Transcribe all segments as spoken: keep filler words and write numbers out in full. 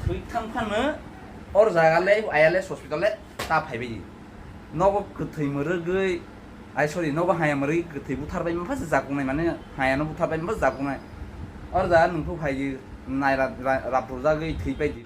Thwi thang phano or jaga le I L S hospital le ta phaibai. Nogo kwthwi mwrwgwi, ai, sorry, nogo haya mwrwgwi kwthwi buthar bai mapha se jakungnai, mane hayano buthar bai mapha se jakungnai. Or jaga nwng phu phaiwi nai ra-, ra-, raprujagwi thwi pai di.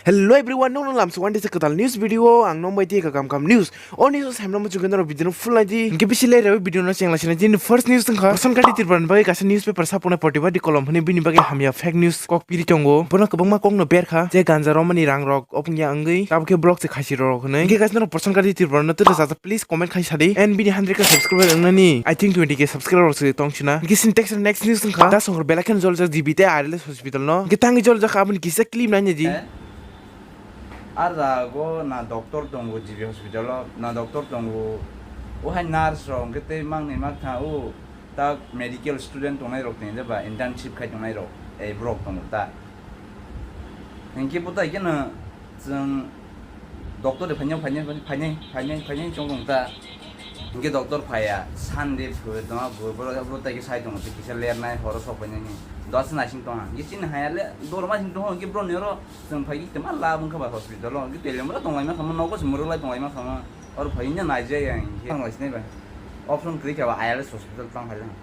Hello everyone, nong nong lamsu one day se kwtal news video, ang nong bai di ka kam kam news. O news o saimno muchungkhe norok video no full nai di. Hingke bisi le rewi video no chengla sina. Jini first news wngkha, Roshan Kati Tripura ni bagwi kaisa newspaper sapona Pratibadi Kolom hwnwi bini bagwi hamya fake news kok piri tongo. Bono kwbangma kok no berkha, je ganja romani rang rok opung ya wngwi, tabuk khe block se khaisi rok hwnwi. Hingke guys, norok Roshan Kati Tripura no twi rwchajak, please comment khai sadi. And bini hundred K subscriber wngnani, I think twenty K subscriber rok se tong sina. Hingke sini text next news wngkha, da songkor belai kheno joljak G B tei R L S hospital no. Hingke tangwi joljak aboni kisa clip nai nai di. Eh? Ar jago na doctor tongo G B hospital o, na doctor tongo. O hai nurse rok hingke tei mangni mak tha o, ta medical student tongnai rok tei ba internship khai tongnai rok, ei borok tongo ta. Hingke bo tai khe no chwng doctor de phainai, phainai, phainai, phainai, phainai chong tong ta. Hingke doctor phaiya, Sunday phu tongma phu, boro, boro tai khe sai tongo, tei kisa lernai, horo sok phainai ni. Dos naising tongha. Hingke chini haya le, dorma sing tongho, hingke bro ni oro chwng phai khe tongma lab wngkha ba hospital o. Hingke tele mura tonglaima khamma, nogo se murulai tonglaima khamma. Oro phai hingke naijaya hingke. Thanglai sinai bai. Option kwrwi kha ba I L S hospital tang phai lang.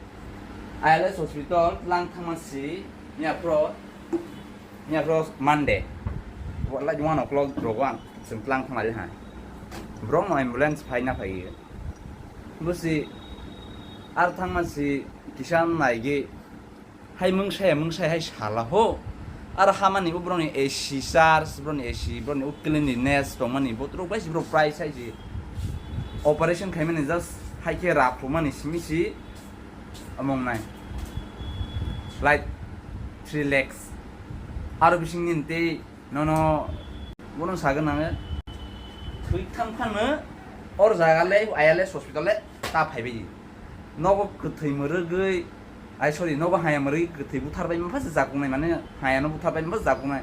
I L S hospital tlang thangma si, miya pro, miya pro Monday. Wa-, like one o'clock rogo ang chwng tlang thanglaidi hai. Borok no ambulance phaina phaiwi. Busi ar thangma si kisa naigi hai mungsaya, mungsaya hai sala ho. Ar hamani bo borokni A C charge, borokni A C, borokni o cleanliness tongmani bo borok bai si borok price hai si operation khaimani just hai khe raphumani simi si. Among nai. Like three lakhs. Aro bising nini tei nono bono sagwi nango. Thwi thang phano or jaga le I L S hospital le ta phaibai. Nogo kwthwi mwrwgwi, ai, sorry, nogo haya mwrwgwi kwthwi buthar bai mapha se jakungnai, mane hayano buthar bai mapha se jakungnai.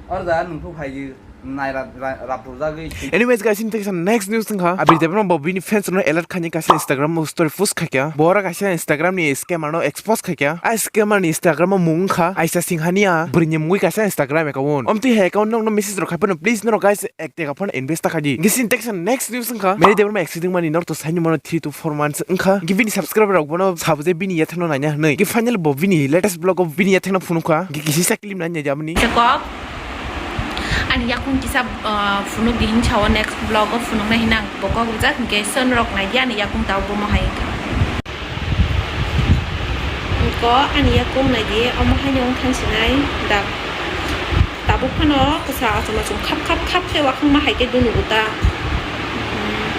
Or jaga nwng phu phaiwi. Nai ra-, ra-, raprujagwi. Anyways guys, in next news wngkha, Abir Debbarma bo bini fans rokno alert khaini kaisa Instagram o story post khaikha. Bo oro kaisa Instagram ni scammer no expose khaikha. A scammer ni Instagram o mung wngkha Aisha Singhania, bwrwi ni mungwi kaisa Instagram account. Omtwi hai account nokno message rok khai phano please norok guys ek teka phano invest ta khaidi. Gisi in next news wngkha, Mary Debbarma accident mani norok to saini mano three to four months wngkha. Gibini subscriber rok bono sabo je bini yathang no naina hwnwi. Gi final bo bini latest vlog o bini yathang no phunukha. Gi kisi sa clip naina jamani. Ani yakung kisa, ah, phunuk di hinwi sao, next vlog o phunuknai hinwi ang bo kok rijak, hinkhe swn rok nai di ani yakung tao bomo hai wngkha. Ko ani yakung nai di, omo haino wng thang sinai da. Tabuk phano kwsa achom achom khap khap khap khe wakhangma hai khe do nugo ta. Hmm.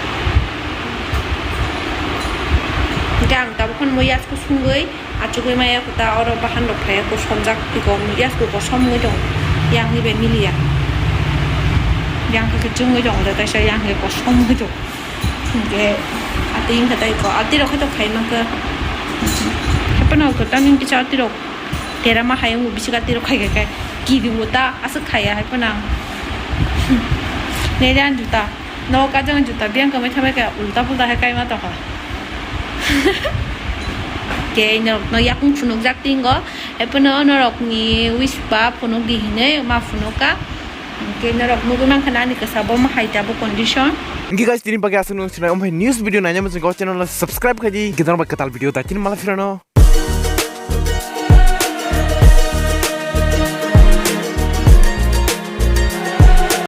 Hinkhe ang tabuk phano mo yasku sungwi. Achugwi maya khe ta oro bahan rok phaiya, kosomjak tiko, yasku kosom wngwi tongo, yang ni bai miliya, yang khe chwngwi tongo, kaisa yang khe kosom wngwi tongo. Hinkhe atwi wngkha tei ko, atwi rok khe tok khai mankha. Haphano kwtal ni kisa atwi rok terama hai wngwi bisingo atwi rok khai khai kiri o ta aswk khaiya haphano ang. Nede ani juta. No kajang juta biyang kamai thamai kaya ulta pulta hai kaima tongkha. Ke norok no yakung phunuk jak tingo. Epono norok ni wish ba phunuk di hinui ma phunuk ka. Ke norok nugui mankha na ani kasa bo ma hai ta bo condition. Hingke guys, tini bagwi aswk nung sinai, omo hai news video naina muchungkha o channel no subscribe khai di. Gidan bai kwtal video da tini mala phirano.